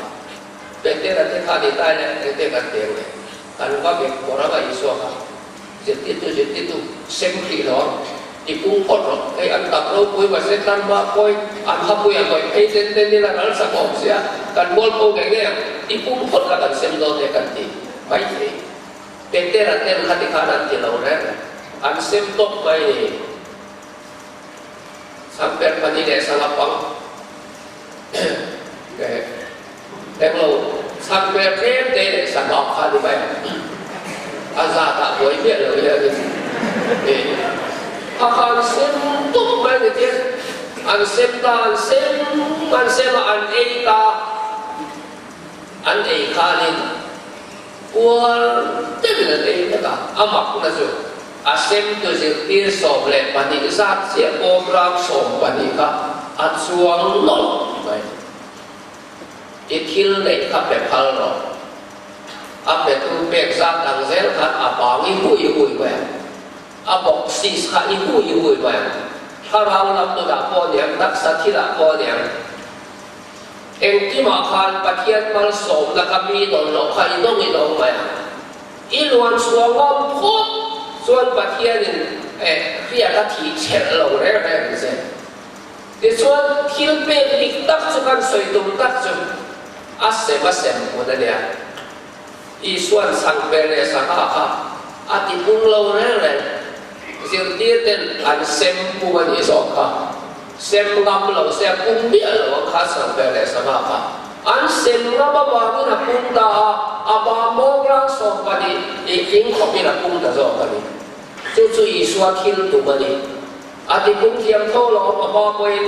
Petera te kha ni tai leh engte kan teng leh kan va bek phawrh anga Isua kha zirtirtu zirtirtu sem hrih lo ang ti pung phawt rawh hei an tak ropui mahse tlan hma kawi an hapui a hnawih phei ten ten ila ral chak awm sia kan mualpho ngei ngei ang ti pung phawt la kan sem dawn e kan ti maithei Petera ten kha ti khan an ti lo reng an sem tawp mai ni. Chhangper pahnih leh sangha pang englo chhangper tlem te leh sangha kha ni mai a zat ah buai miah lo hian in a khan sem tawp mai ni tia an sem ta an sem an sem a an ei ta an ei khanin Puar deuhin an ei vek a, a makna chu a semtu zirtir 12 zat chiah bawm rang 12 kha a chuang nawlh mai. I thil neih kha pe phal rawh. A petu pek zat ang zel khan a bang i hui hui mai ang. A boxes kha i hui hui mai ang. Thlarau lam nunah pawh niang, taksa thilah pawh niang. Engkimah khan Pathian malsawmna kha mi dawn loh kha i dawng i dawng mai ang. I luan chhuah ngam phawt chuan Pathianin hriat a thih chhelh lo reng reng ang che. Tichuan thil pek dik tak chu kan sawi tum tak chu a sem a sem hun a nia. Isua'n chhangper leh sangha kha a ti pung lo reng reng. Zirtir ten an sem pung a nih zawk kha. Sem ngam lo se a pung miah lo ang kha chhangper leh sangha kha. An sem ngam avangin a pung ta a, a ba mawng rang 12 ih tling khawpin a pung ta zawk a ni. Chu chu Isua thil tum a ni. A ti pung thiam tho lo a hma pawhin,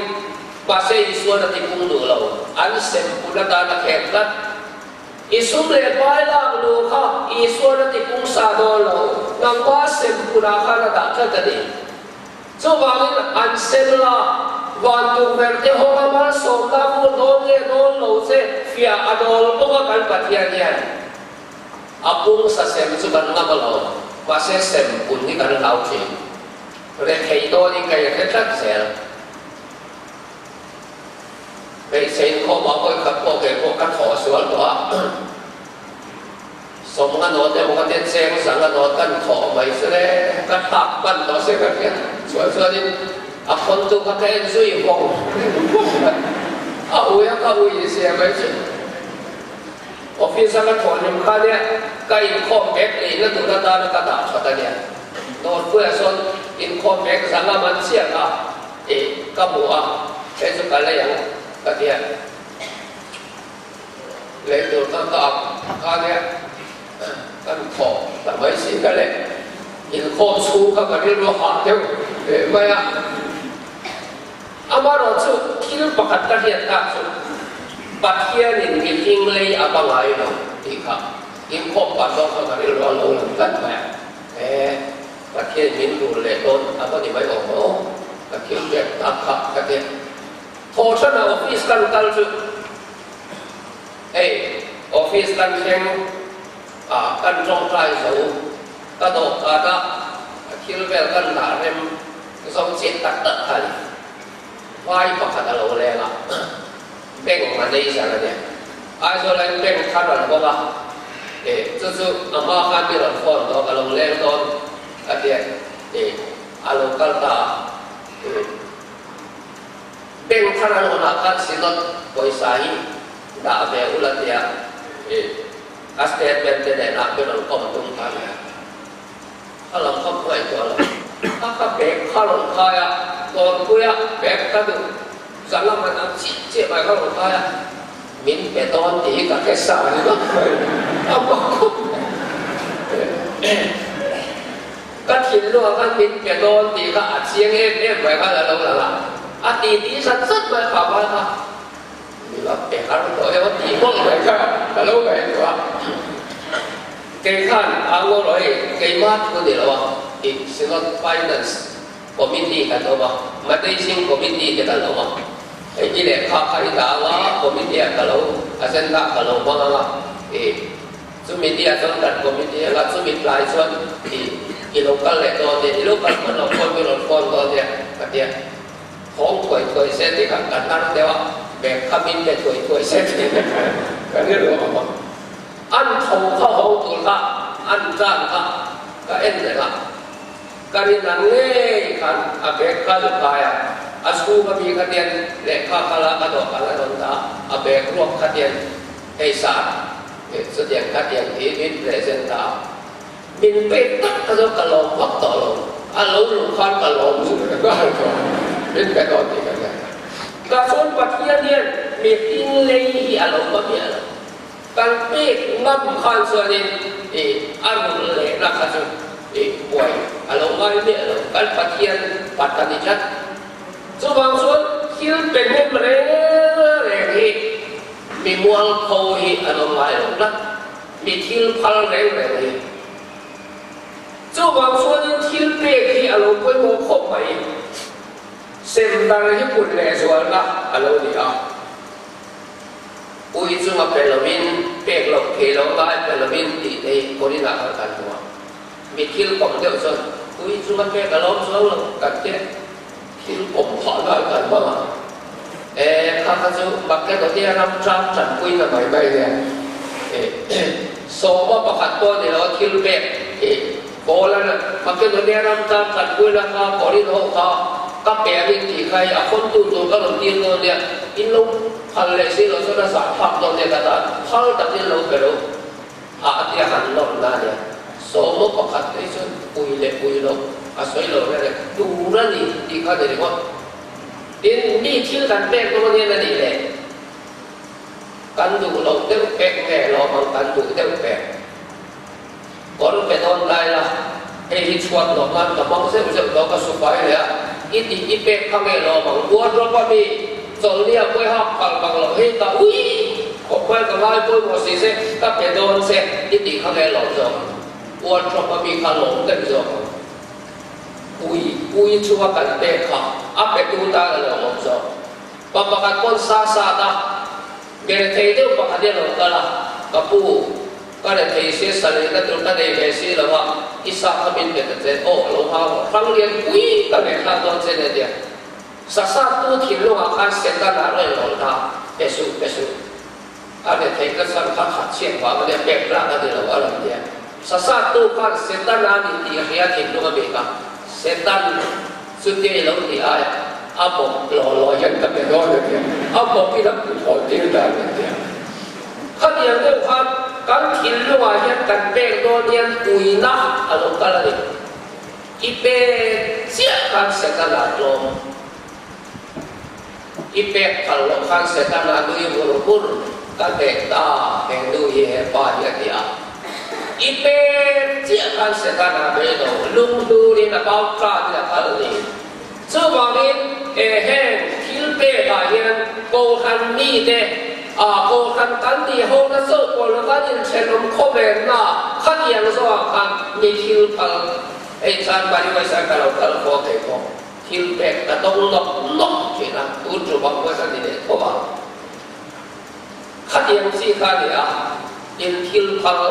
mahse Isua'n a ti pung duh lo. An sem pun atan a khek tlat. I sum leh pai lak luh kha Isua'n a ti pung sa dawn lo, nangma sem hunah khan a dah tlat a ni. Chuvangin an sem la, van tukverh te hawnga malsawmna vur dawn nge dawn lo che fiah a dawl bawk a kan Pathian hian a pung sa sem chu kan ngam alawm, mahse sem pun hi kan hlau thin. Rethei dawnin ka inhre tlat zel. Hmeichhe inkhawmah vawi khat pawh kei pawh ka thawh sual tawh a, sawmnga nawt emaw ka tia cheng zanga nawt kan thawh mai chu le, ka thlak hman tawh se ka hria chuan chuanin a khawntu kha ka en zui vawng vawng a ui a ka ui zia mai chu. Office a ka thawh hlim kha nia ka inkhawm bag leihna tur atana ka dah that a nia, Dawrpuiah sawn inkhawm bag zanga man chiah kha. Tih ka hmu a, hei chu ka lei ang ka ti a, lei tur kha ka ak kha nia kan thawh ta mai si ka leh inkhawm chhung kha ka rilru hah deuh ve mai a, amaherawhchu thil pakhat ka hriat tak chu Pathianin mihring lei a va ngai lo tih kha inkhawm pah zawk kha ka rilru a lo lang tlat mai a, e. Pathian min rul leh dawn a va ni mai awm maw? Ka thil pek tak kha ka ti a. Thawhṭhana office kan kal chu hei office kan thleng a, kan ṭawngṭai zo, ka dawhkan a thil vel kan dah rem zo chiah tak tak kha a ni. Vai pakhat a lo leng a, bank manager a nia. Aizawl ah hian bank thar an hawng a, eh chu chu a hma khan mi rawn phone tawh ka lo leng dawn ka tia eh a lo kal ta a, eh bank thar an hawn ah khan Synod pawisa hi dah ve ula tia eh a statement te nen ah mi rawn kawm tum kha a nia. A lam kha phuai tawh lo. A ka bag kha rawn khai a, Dawrpui a bag ka duh zan lam han ang chiah chiah mai kha rawn khai a, min pe dawn tih hi ka hre sa ringawt mai, a mak khawp mai. Ka thinlungah khan min pe dawn tih kha a chiang em em mai khan a lo lang a, a titi zat zat mai kha vai kha mi va pe har tawh emaw tih mawlh mai kha ka lo ngaihtuah a. Kei khan a ngaw rawh hei, keimah thu ni lo a, tih Synod Finance Committee kan awm a, Managing Committee te kan awm a. Hei i lehkha kha i dah anga committee ah ka lo agenda ah ka lo hmang anga i chumi ni ah chuan kan committee anga chumi tlai chuan i i lo kal leh dawn nia i lo kal hman loh pawh mi rawn phone dawn nia ka tia thawng thuai thuai se tih kha ka hnar deuh a bag kha min pe thuai thuai se tih ka rilru a hmang. An tho kha ho tur kha an tan kha ka en reng a. Ka rin ang ngei khan a bag kha lu kai a, a chhung ami kha tian lehkha kha la ka dawhkan a rawn dah a, a bag ruak kha tian hei sa chutiang kha tiang hi min present a, min pek tak kha chu ka lawm vak tawh lo, a lo luh khan ka lawm chu ka nghal tawh a, min pe dawn tih ka hria. Tah chuan Pathian hian mihring lei hi a lo va miah lo. Kan pek ngam khan chuanin i a rulh lehna kha chu i buai a lo ngai miah lo, kan Pathian pat a ni tlat. Chuvang chuan thil pe hnem reng reng hi mi mualpho hi a lo ngai lo tlat, mi thil phal reng reng hi. Chuvang chuanin thil pek hi a lo pawimawh khawp mai, semdar hi kut lehzualna a lo ni a. Ui chunga pe lovin, pek loh thei lo ngai pe lovin tih te hi Korinah khan kan hmu a. Mi thil kawm deuh chuan ui chunga pek a lawm chuang lo kan tia thil kawm phah ngai kan hmang a. E kha kha chu Makedonia ram ṭang ṭanpuina mai mai nia. E sawma pakhat pawh ni lo thil pek e Paul-a'n Makedonia ram ṭang ṭanpuina kha Korin ho kha ka pe angin tih kha i a khawntu tur ka rawn tir dawn nia in lo Phal leh si lo chuan a zah phak dawn nia ka tan phal takin lo pe lo a a tia han lawm na nia. Sawmaw pakhat phei chuan pui leh pui lo a sawi lo reng reng tur a ni tih kha ni ringawt. Tin, mi thil kan pek dawn hian a nih leh kan duh loh deuh pek nge lawm ang kan duh deuh pek. Kawr pe dawn lai la, hei hi chhuat lawm nan ka hmang zeuh zeuh tawh ka su fai leh a, i tih i pek kha nge lawm ang wardrobe a mi chawlhnia pawi hak phal bang loh hei ka ui khawp mai ka ngai pawimawh si se ka pe dawn che i tih kha nge lawm zawk ang wardrobe a mi kha lawm deuh zawk ang ui ui chunga kan pek kha a pe tu tan a lawmawm zawk pa pakhat pawn sa sat a Rethei deuh pakhat hi a lo kal a, Ka pu, ka rethei sia salehna tur ka nei ve si lo a, i sa kha min pe ta che, aw a lo hau a, hrang lian pui ka nei thlak dawn che nia tia. Sa sat tu thinlungah khan Satan ah rawn inrawl ta, pe suh, pe suh. A rethei ka chhan kha khat chhiat vang a nia, pek tlak a ni lo a rawn tia. Sa sat tu khan Satan a ni tih a hria thinlung a bik a, Satan, Chutia i lo ti ai a, a bawk law law hian ka pe dawn a tia, a bawk in a kut hawn tir dan a tia. Khatiang deuh khan kan thinlungah hian kan pek dawn hian uina a lo kal a ni. I pek chiah khan Setana a tlawm. I pek phal loh khan Setana a nui vur vur, ka hneh ta, he nu hi he pa hi a ti a. I pek chiah khan Setana a bei lo, lunghlurin a bau tlatin a kal ni. Chuvangin he heng thil pekah hian Kohhran mite, a Kohhran kan tih ho na chauh pawh lo kan inthenawm khawvenna khatiang zawhah khan mi thil phal hei chuan Barivaisa ka lo kal haw thei bawk. Thil pek ka dawng nawk nawk thin a, tun chu bang huai ka ni leh tho a. Khatiang chi kha a ni a, in thil phal.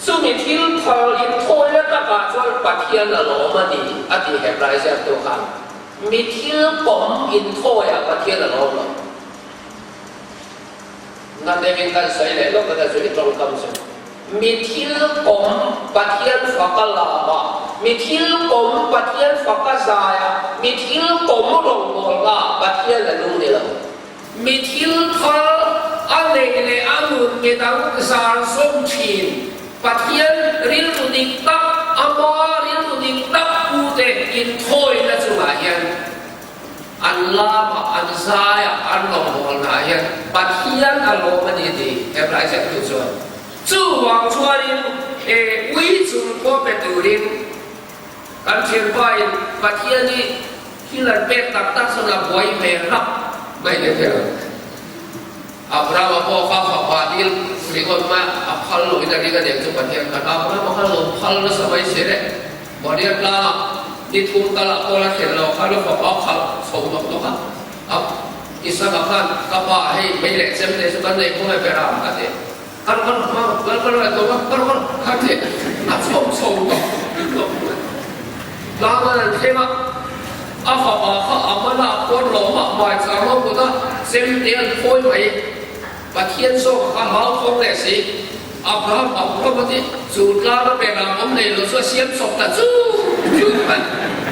Chumi thil phal in thawina takah chuan Pathian a lawm a ni a ti Hebrai ziaktu khan. Mi thil kawm in thawiah Pathian a lawm lo. Na deuhin kan sawi leh lawk a, chu i tawngkam chu. Mi thil kawm Pathian faka lama, mi thil kawm Pathian faka zaia, mi thil kawm rawngbawlna Pathian a lung ni lo. Mi thil phal a nei leh a nun midang zar zawm thin Pathian rilru dik tak, ama rilru dik tak pute inthawina chungah hian An lamah, an zaiah, an rawngbawlnaah hian Pathian a lawm a ni tih Hebrai ziaktu chuan chuvang chuanin he ui chung pawh pe turin kan thianpain Pathian hi thil an pek tak tak chuan a buai ve rap mai le thei ang. Abrahama pawh kha fapa dil ringawt mai a phal loin a ring a nen chu Pathian khan Abrahama kha lo phal nasa mai si le. Moria tlangah. Ni thum talah pawh la thlen lo khan a fapa khalh chho nawk nawk a, a Isaka khan ka pa hei mei leh chem te chu kan nei khaw nge ber a a ti. Kal kal hma kal kal a tawng a kal kal a ti a chho chho nawk nawk mai. Tlang an thleng a, a fapa kha a man a, a pawn lawm a, hmaichar lawm kut a, chem te an phawi mai. Pathian zawk kha mau thawng leh si. Abraham Abraham a ti, chu tlang a pen ah awm nei lo chu a siam chawp ta chu chu mai.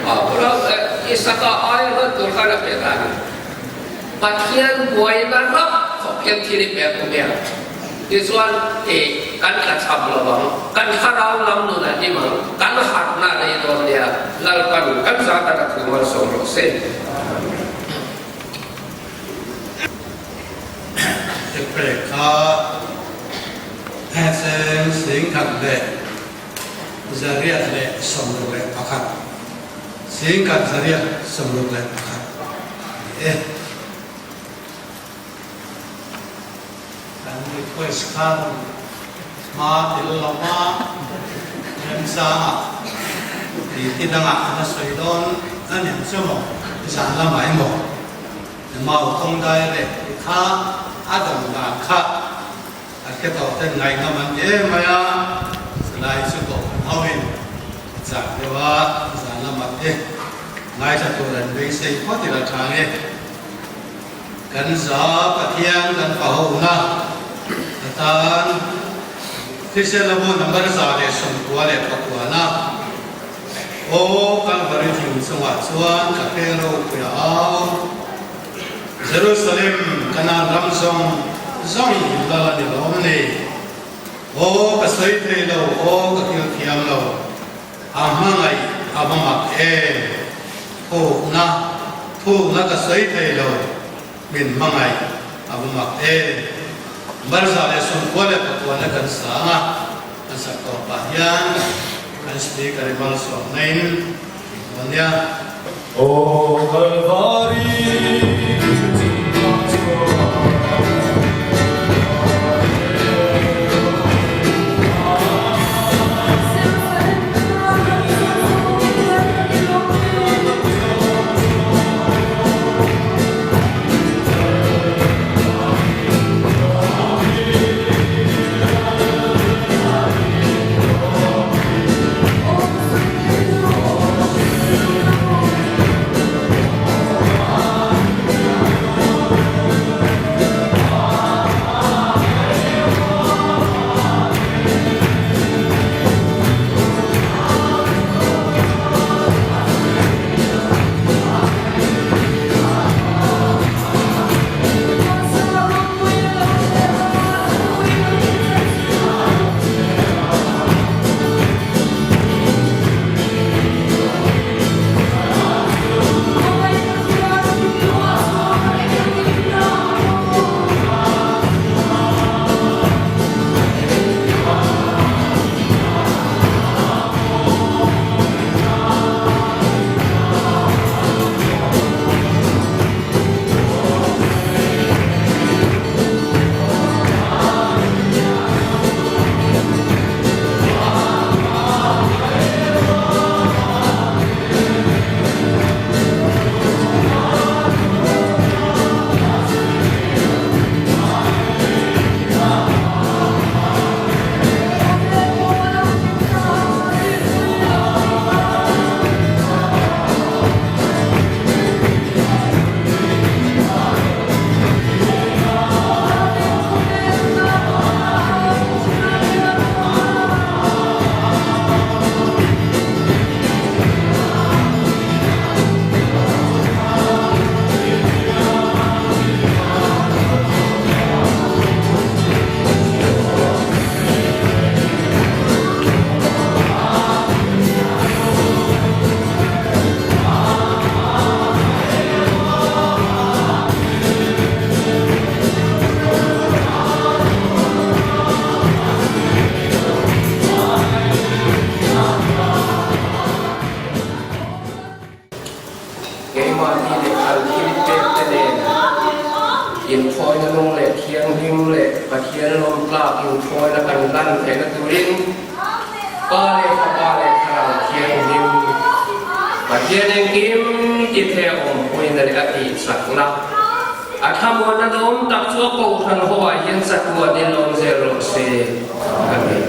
Abraham eh Isaka aia hlan tur khan a pe ta a ni. Pathian buaina rap khawp hian thil i pek awm em? Tichuan eh kan tla cham lo ang, kan thlarau lam nun a hlim ang, kan harhna a rei dawn nia, Lalpan kan zat a ka thu malsawm rawh se. Thilpek kha hehcheng 1861, 1861 a ni e. Kan request khan hma tel lova remchangah titi dangah an a sawi dawn a ni ang chu maw, zan lamah emaw. Mau tawng dai leh ti kha a dam dan kha a hre tawh ten ngaihnawm an ti em mai a, chulai chu kohhran ho in a chak deuh a, zan lamah te ngaithla tur an beisei phawt ila tha nge. Kan za Pathian kan pahona atan thisen a bu number 199 na Aw Kalvari thing chungah chuan ka hre ropui a au. Jerusalem Kanaan ram zawng zawng in lal a ni lawm ni. Aw ka sawi thei lo, aw ka thil thiam lo, a hmangaih a va mak em. Thukna, thukna ka sawi thei lo, min hmangaih a va mak em. 199 na kan sang a, kan sak tawh pah hian kan speaker i malsawmna in tih dawn nia. Aw Kalvari chungah chuan. Keimahni leh kan thil pek te nen inthawina nung leh thianghlim leh Pathian lawmtlak inthawina kan lan theihna turin Pa leh Fapa leh Thlarau Thianghlim Pathian engkim tithei a awmpuina leh a tihchakna, a thlamuanna dawm tak chu a kohhran ho ah hian chatuanin awm zel rawh se. Amen.